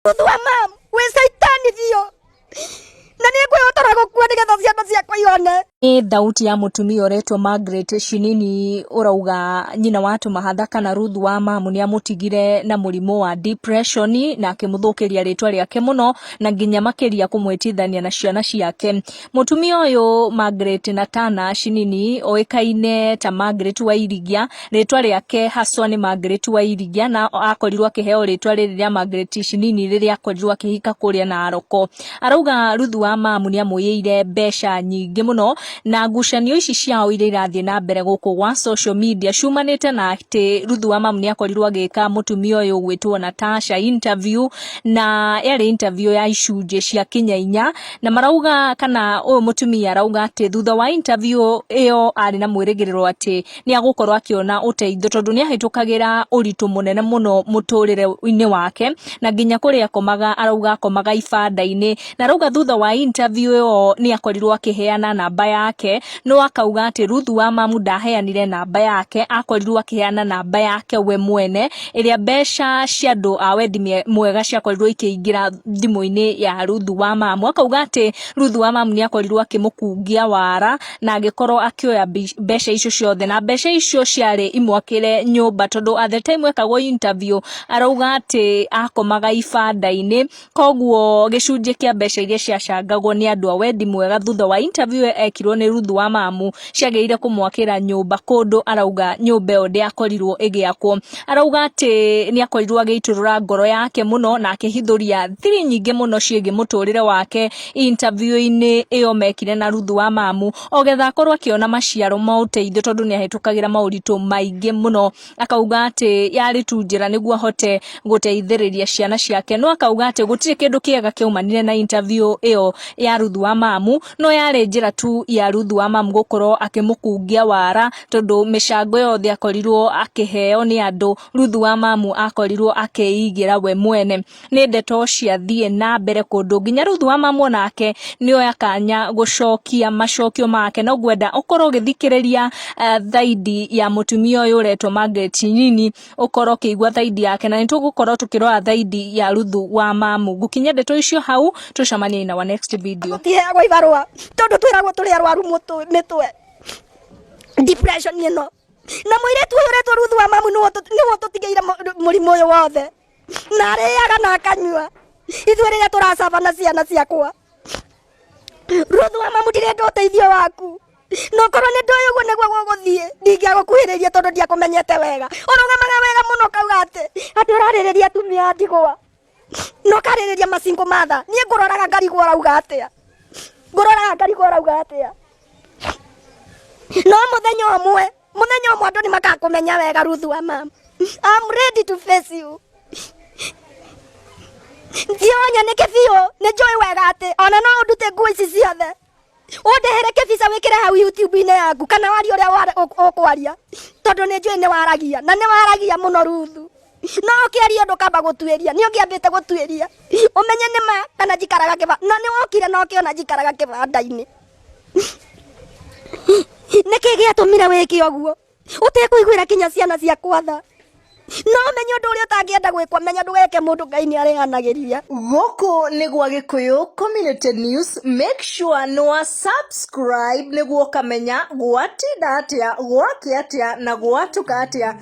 Ruthu wa mamu wĩ caitani biũ na nĩ ngwĩhotora gũkua nĩgetha ciana ciakwa ione. Nĩ thauti ya mũtumia ũretwo Margaret Shinini ũrauga nyina wa Tũmahatha kana Ruth wa mamu nĩ amũtigire na mũrimũ wa depression na akĩmũthũkĩria rĩtwa rĩake mũno na nginya makĩria kũmwĩtithania na ciana ciake. Mũtumia ũyũ Margaret Natana Shinini oĩkaine ta Margaret Wairigia, rĩtwa rĩake haswa nĩ Margaret Wairigia na akorirwo akĩheo rĩtwa rĩrĩ rĩa Margaret Shinini rĩrĩa akorirwo akĩhika kũrĩa Naroko. Arauga Ruthu wa mamu nĩ amũiyĩire mbeca nyingĩ mũno na ngucanio ici ciao iria irathiĩ na mbere gũkũ gwa social media ciumanĩte na atĩ Ruthu wa mamu nĩ akorirwo agĩka mũtumia ũyũ ũgwĩtwo Natasha interview, na yarĩ interview ya icunjĩ cia kinya inya, na marauga kana ũyũ mũtumia arauga atĩ thutha wa interview ĩyo arĩ na mwĩrĩgĩrĩro atĩ nĩ agũkorwo akĩona ũteithio tondũ nĩ ahĩtũkagĩra ũritũ mũnene mũno mũtũrĩre-inĩ wake, na nginya kũrĩa akomaga arauga akomaga ibanda-inĩ, na arauga thutha wa interview ĩyo nĩ akorirwo akĩheana namba yake, no akauga atĩ Ruth wa mamu ndaheanire namba yake, akorirwo akĩheana namba yake we mwene, ĩrĩa mbeca cia andũ a wendi mwega ciakorirwo ikĩingĩra thimũ-inĩ ya Ruth wa mamu. Akauga atĩ Ruth wa mamu nĩ akorirwo akĩmũkungia wara na agĩkorwo akĩoya mbeca icio ciothe, na mbeca icio ciarĩ imwakĩre nyũmba tondũ at the time ekagwo interview arauga atĩ akomaga ibanda-inĩ, koguo gĩcunjĩ kĩa mbeca iria ciacangagwo nĩ andũ a wendi mwega thutha wa interview ĩyo ekirwo nĩ Ruth wa mamu ciagĩrĩire kũmwakĩra nyũmba kũndũ arauga nyũmba ĩyo ndĩakorirwo ĩgĩakwo. Arauga atĩ nĩ akorirwo agĩitũrũra ngoro yake mũno na akĩhithũria thiri nyingĩ mũno ciĩgiĩ mũtũrĩre wake interview-inĩ ĩyo mekire na Ruth wa mamu, o getha akorwo akĩona maciaro ma ũteithio tondũ nĩ ahĩtũkagĩra maũritũ maingĩ mũno. Akauga atĩ yarĩ tu njĩra nĩguo ahote gũteithĩrĩria ciana ciake, no akauga atĩ gũtirĩ kĩndũ kĩega kĩaumanire na interview ĩyo ya Ruth wa mamu, no yarĩ njĩra tu ya Ruth wa mamu gũkorwo akĩmũkungia wara tondũ mĩcango yothe akorirwo akĩheo nĩ andũ, Ruth wa mamu akorirwo akĩigĩra we mwene. Nĩ ndeto ciathiĩ na mbere kũndũ nginya Ruth wa mamu onake nĩ oya kanya gũcokia macokio make, no ngwenda ũkorwo ũgĩthikĩrĩria thaidi ya mũtumia ũyũ ũretwo Margaret Nyinyi, ũkorwo ũkĩigua thaidi yake, na nĩ tũgũkorwo tũkĩrora thaidi ya Ruth wa mamu. Ngũkinyia ndeto icio hau, tũcemanie in our next video. Tũtiheagwo ibarũa tondũ twĩragwo tũrĩ arwaru mĩtwe, depression ĩno, na mũirĩtu ũyũ ũretwo Ruth wa mamu nĩwe ũtũtigĩire mũrimũ ũyũ wothe, na arĩaga na akanyua ithuĩ rĩrĩa tũracaba na ciana ciakwa. Ruth wa mamu, ndirenda ũteithio waku, no korwo nĩ ndoĩ ũguo nĩguo gũgũthiĩ ndingĩagũkuhĩrĩria tondũ ndiakũmenyete wega. Ũrũgamaga wega mũno ũkauga atĩ ũrarĩrĩria atumia a ndigwa na ũkarĩrĩria masingle mother. Niĩ ngũroraga ngarigwo ũrauga atĩa, ngũroraga ngarigwo ũrauga atĩa. No mũthenya ũmwe andũ nĩ makakũmenya wega. Ruth wa mama, I'm ready to face you. Thiĩ ũnyanĩke biũ. Nĩ njũĩ wega atĩ ona no ũndute nguo ici ciothe, ũndehere kĩbica wĩkĩre hau YouTube-inĩ yaku kana warie ũrĩa ũkwaria, tondũ nĩ njũĩ nĩ waragia na nĩ waragia mũno, Ruthu. No ũkĩaria ũndũ kamba gũtuĩria, nĩ ũngĩambĩte gũtuĩria ũmenye nĩ ma kana njikaraga kĩba, no nĩ wokire na ũkĩona njikaraga kĩbanda-inĩ. Nĩkĩ gĩatũmire wĩke ũguo ũtekũiguĩra kinya ciana ciakwa tha? No ũmenye ũndũ ũrĩa ũtangĩenda gwĩkwo, menya ndũgeke mũndũ. Ngai nĩ arehanagĩria. Gũkũ nĩ gwa Gĩkũyũ Community News. Make sure nĩ wa subscribe nĩguo ũkamenya gwatinda atĩa, gwakĩa atĩa na gwatuka atĩa.